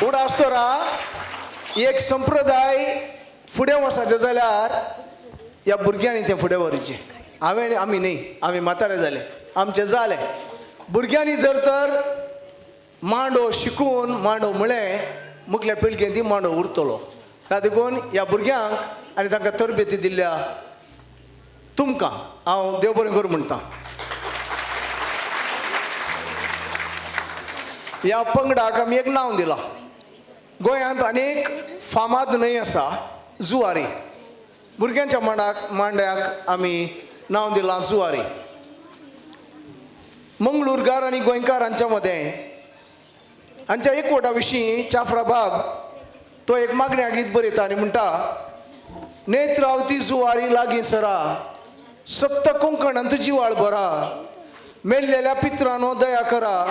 उडास तर एक संप्रदाय फुडें वचपाचें जाल्यार ह्या भुरग्यांनी तें फुडें व्हरचें. हांवें आमी न्ही, आमी म्हातारे जाले, आमचें जालें. भुरग्यांनी जर तर मांडो शिकून मांडो म्हळें मुखल्या पिळगेन ती मांडो उरतलो. ता देखून ह्या भुरग्यांक आनी तांकां तरबेती दिल्ल्या तुमकां हांव देव बरें करूं म्हणटा. ह्या पंगडाक आमी एक नांव दिलां. गोंयांत अनेक फामाद न्हंय आसा, जुवारी. भुरग्यांच्या मांड्याक आमी नांव दिलां जुवारी. मंगळूरकार आनी गोंयकार हांच्या मदें हांच्या एकवटा विशीं चाफ्राबाब तो एक मागण्या गीत बरयता आनी म्हणटा, नेत्रावती जुवारी लागीं सरा, सप्त कोंकणांत जिवाळ भरा, मेल्लेल्या पित्रानो दया करा,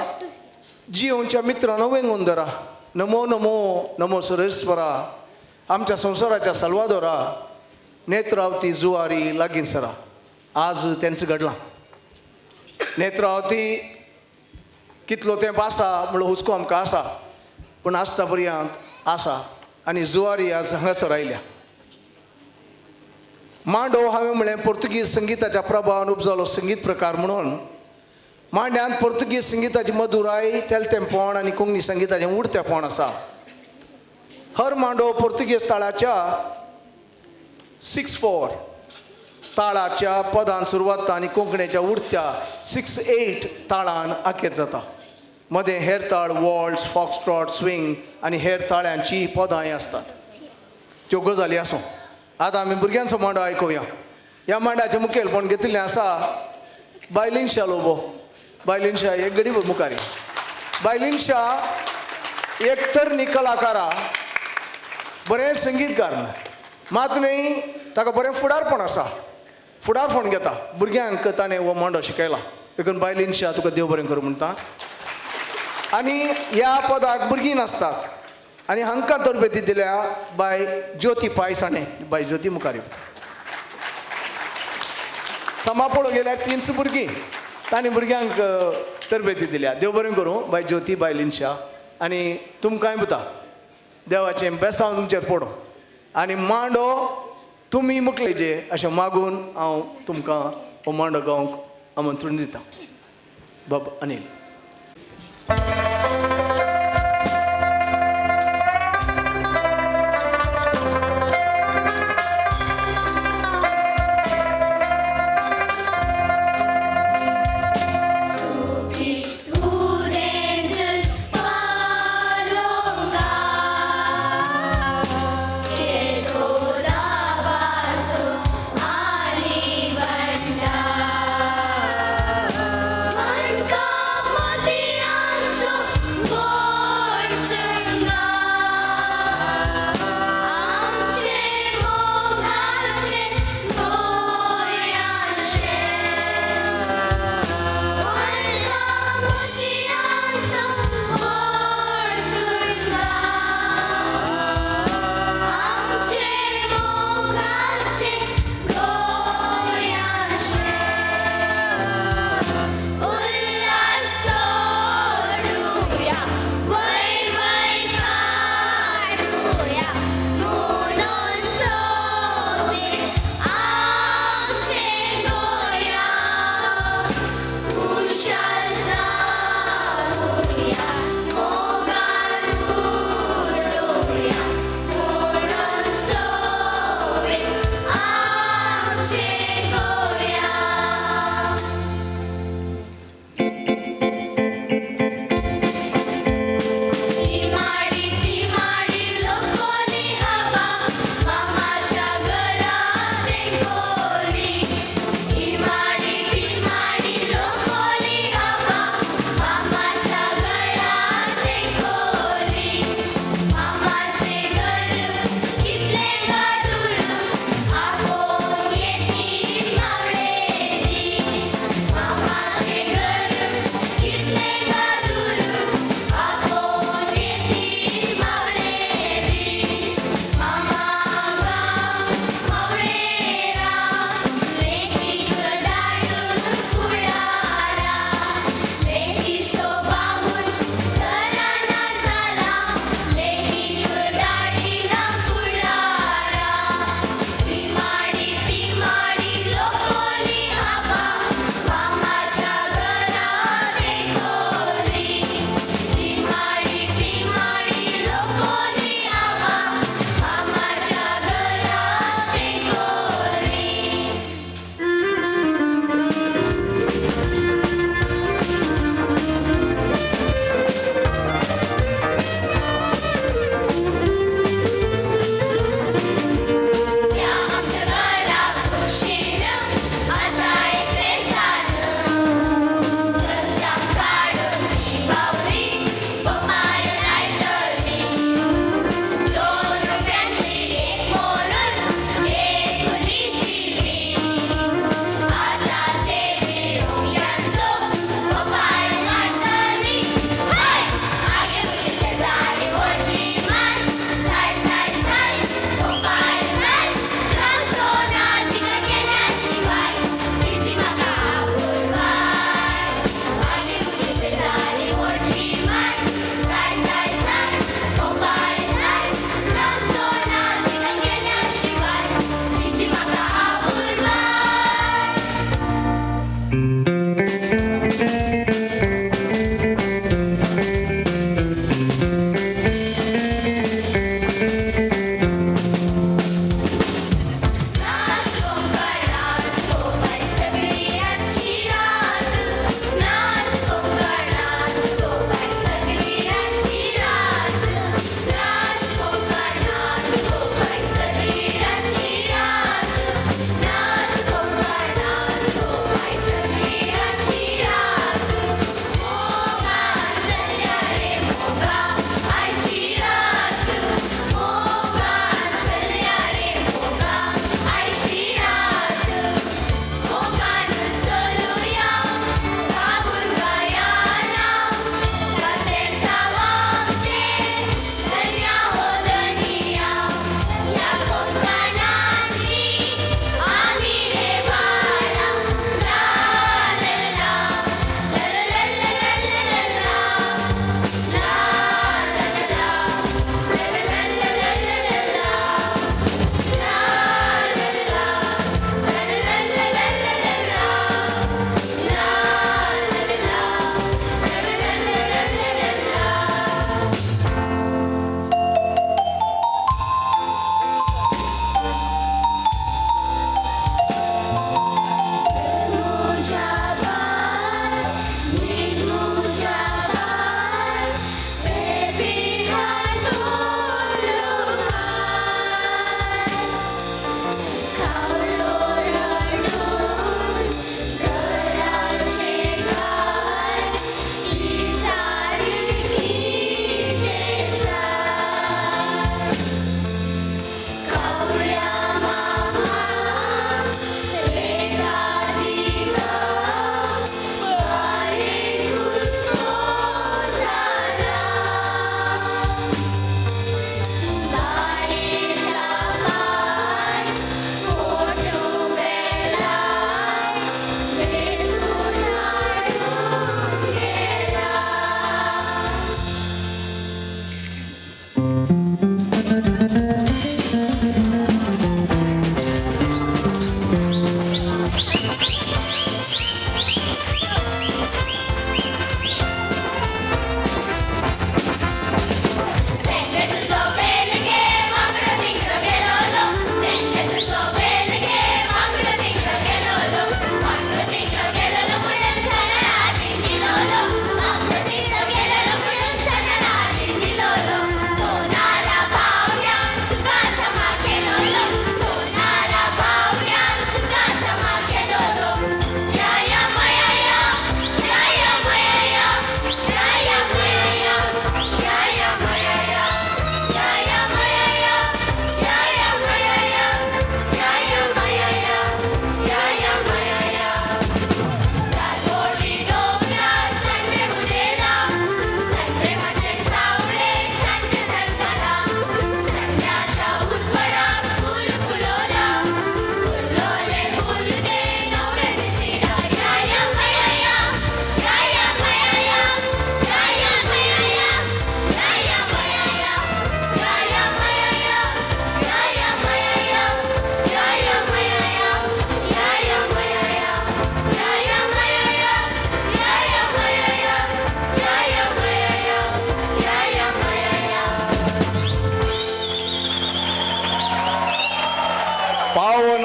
जियोच्या मित्रांनो वेंगून धरा, नमो नमो नमो सुरेश्वरा, आमच्या संवसाराच्या साल्वादोरा, नेत्रावती जुवारी लागीं सरा. आज तेंच घडलां. नेत्रावती कितलो तेंप आसा म्हणलो हुस्को आमकां आसा, पूण आसता पर्यंत आसा आनी जुवारी आज हांगासर आयल्या. मांडो हांवें म्हणलें पोर्तुगीज संगिताच्या प्रभावान उपजालो संगीत प्रकार म्हणून. मांड्यांत पोर्तुगीज संगिताची मधुराय, तेलतेंपण आनी कोंकणी संगिताचें उडतेंपण आसा. हर मांडो पोर्तुगीज ताळाच्या 6/4 ताळाच्या पदान सुरवात आनी कोंकणीच्या उडत्या 6/8 ताळान आखेर जाता. मदें हेर ताळ वॉल्स, फॉक्सट्रॉट, स्विंग आनी हेर ताळ्यांची पदांय आसतात. त्यो गजाली आसूं. आतां आमी भुरग्यांचो मांडो आयकुया. ह्या मांड्याचें मुखेलपण घेतिल्लें आसा बायलिनशा लोबो. बायलिनशा एक गडी मुखारी. बायलिनशा एक तरणी कलाकारा, बरें संगीतकार, मात न्ही ताका बरें फुडारपण आसा, फुडारपण घेता. भुरग्यांक ताणें हो मांडो शिकयला. देखून बायलिनशा तुका देव बरें करूं म्हणटा. आनी ह्या पदाक भुरगीं नासतात आनी हांकां तरबेती दिल्या बाय ज्योती पायस हाणें. बाय ज्योती मुखार यो. समा पळोवंक गेल्यार तींच भुरगीं, तांणी भुरग्यांक तरबेती दिल्या. देव बरें करूं बाय ज्योती, बाय लिनशा. आनी तुमकांय पुता देवाचें बेसांव तुमचेर पडूं आनी मांडो तुमी मुकलेचे अशें मागून हांव तुमकां हो मांडो गावंक आमंत्रण दितां. बाब अनिल. Manka moti anso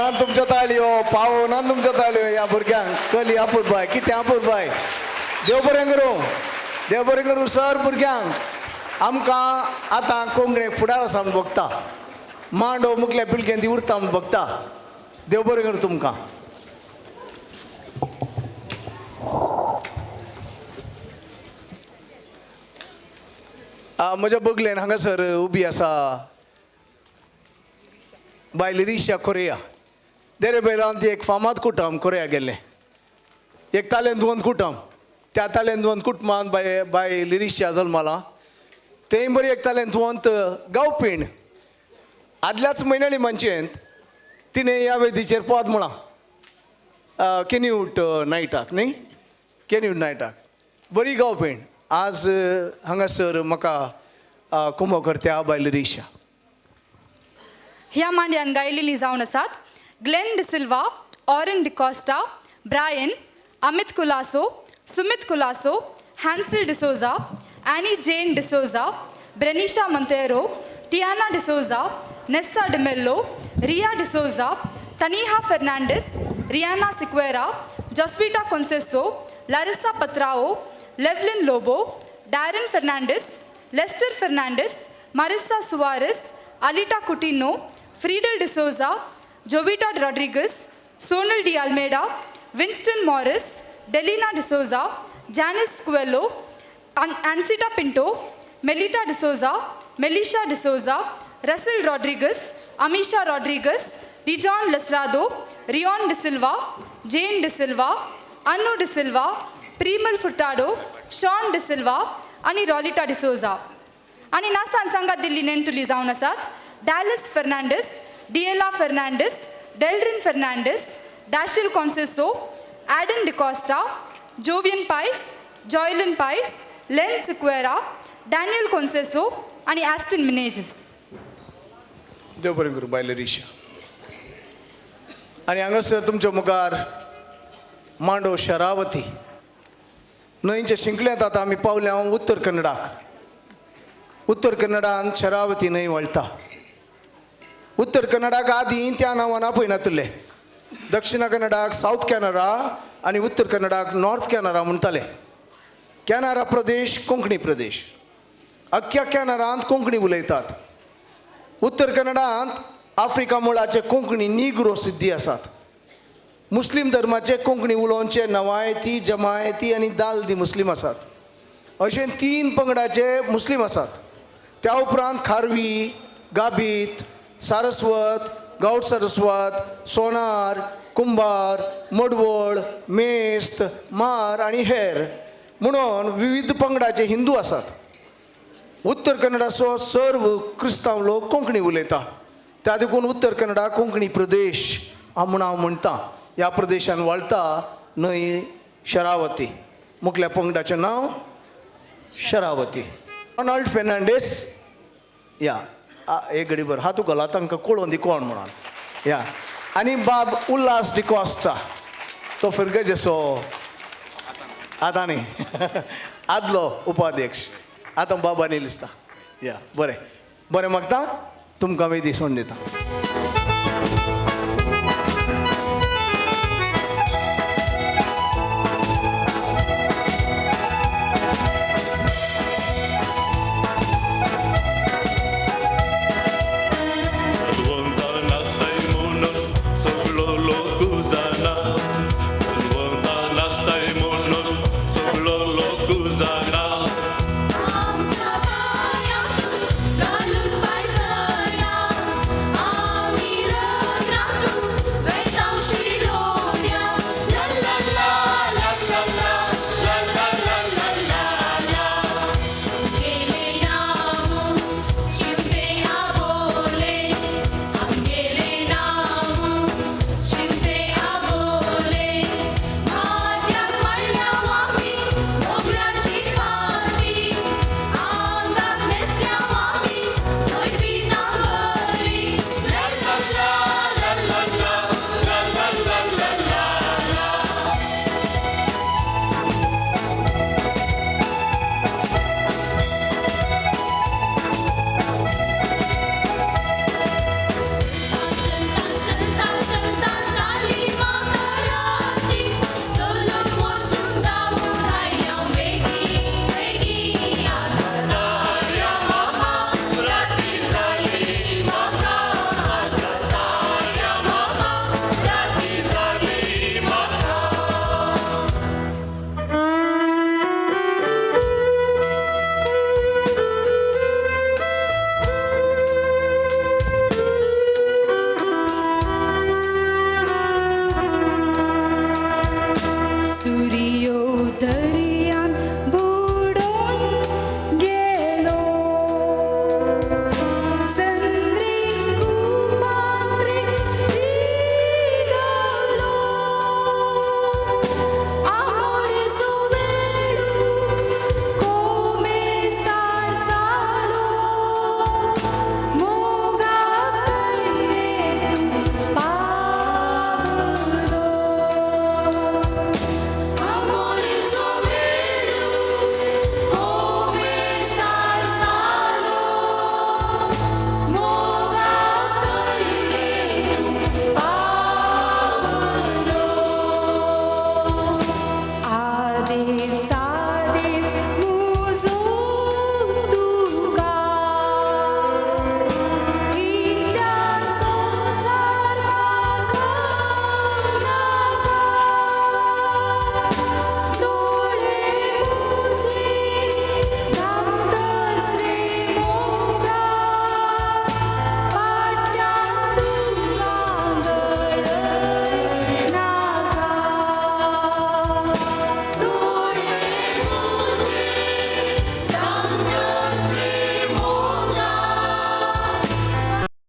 पावनान तुमच्यो ताळयो, पावनान तुमच्यो ताळयो. ह्या भुरग्यांक कली अपुरबाय, कितें अपुरबाय. देव बरें करूं, देव बरें करूं सर भुरग्यांक. आमकां आतां कोंकणीक फुडार आसा म्हूण भोगता, मांडो मुखल्या पिळगेन ती उरता म्हूण भोगता. देव बरें करूं तुमकां. म्हज्या बगलेन हांगासर उबी आसा बायल रिशा कोरिया. देरे बैलान ती एक फामाद कुटुंब कोरिया गेल्लें, एक तालेंतवंत कुटुंब. त्या तालेंतवंत कुटुंबान बाय बायल रिशा जल्माला. थंय बरी एक तालेंतवंत गांवपीण. आदल्याच म्हयन्याळी मंचेंत तिणें ह्या वेदीचेर पद म्हळां, केन्यूट नायटाक न्ही, केन्यूट नायटाक. बरी गांवपीण. आज हांगासर म्हाका कुमो करत्या बायल रिशा. ह्या मांड्यान गायलेली जावन आसात Glenn D'Silva, Oren D'Costa, Brian, Amit Colaco, Sumit Colaco, Hansel D'Souza, Annie Jane D'Souza, Brenisha Monteiro, Tiana D'Souza, Nessa D'Mello, Riya D'Souza, Taniha Fernandes, Rihanna Sequeira, Josvita Conceico, Larissa Patrao, Levlin Lobo, Darren Fernandes, Lester Fernandes, Marissa Soares, Alita Coutinho, Friedel D'Souza, Jovita Rodrigues, Sonal D Almeida, Winston Morris, Delina D'Souza, Janice Coelho, Ansita Pinto, Melita D'Souza, Melisha D'Souza, Russell Rodrigues, Amisha Rodrigues, Dijon Lasrado, Rion D'Silva, Jane D'Silva, Anu D'Silva, Premal Furtado, Sean D'Silva आनी रॉलिटा डिसोजा. आनी नासान सांगात दिल्ली नेंटुली जावन आसात Dallas Fernandes, Diela Fernandes, Deldrin Fernandes, Dashil Conceico, Aden D'Costa, Jovian Pais, Joylin Pais, Len Sequeira, Daniel Conceico आनी Aston Menezes. देव बरें करूं बायल रिशा. आनी हांगासर तुमच्या मुखार मांडो शरावती न्हंयचे शिंकल्यांत आतां आमी पावल्या उत्तर कन्नडाक. उत्तर कन्नडान शरावती न्हंय वळटा. उत्तर कन्नडाक आदीं त्या नांवान आपयनातुल्ले. दक्षिण कन्नडाक सावथ कॅनरा आनी उत्तर कन्नडाक नॉर्थ कॅनरा म्हणटाले. कॅनरा प्रदेश कोंकणी प्रदेश. अख्ख्या कॅनरांत कोंकणी उलयतात. उत्तर कन्नडांत आफ्रिका मुळाचे कोंकणी निग्रो सिद्धी आसात. मुस्लीम धर्माचे कोंकणी उलोवचे नवायती, जमायती आनी दालदी मुस्लीम आसात. अशे 3 पंगडाचे मुस्लीम आसात. त्या उपरांत खारवी, गाबीत, सारस्वत, गौड सारस्वत, सोनार, कुंभार, मडवळ, मेस्त, मार आनी हेर म्हणून विविध पंगडाचे हिंदू आसात. उत्तर कन्नडाचो सर्व क्रिस्तांव लोक कोंकणी उलयता. त्या देखून उत्तर कन्नडा कोंकणी प्रदेश म्हूण हांव म्हणटा. ह्या प्रदेशान वळटा न्हंय शरावती. मुखल्या पंगडाचें नांव शरावती. रोनाल्ड फेर्नांडीस या एक घडीभर हा तुका तांकां कळोवन दी कोण म्हणून या. आनी बाब उल्हास डिकॉस्टा तो फिरगजेसो आतां न्ही आदलो उपाध्यक्ष, आतां बाबा न्ही दिसता. या बरें बरें मागता तुमकां वेदी सोडून दिता.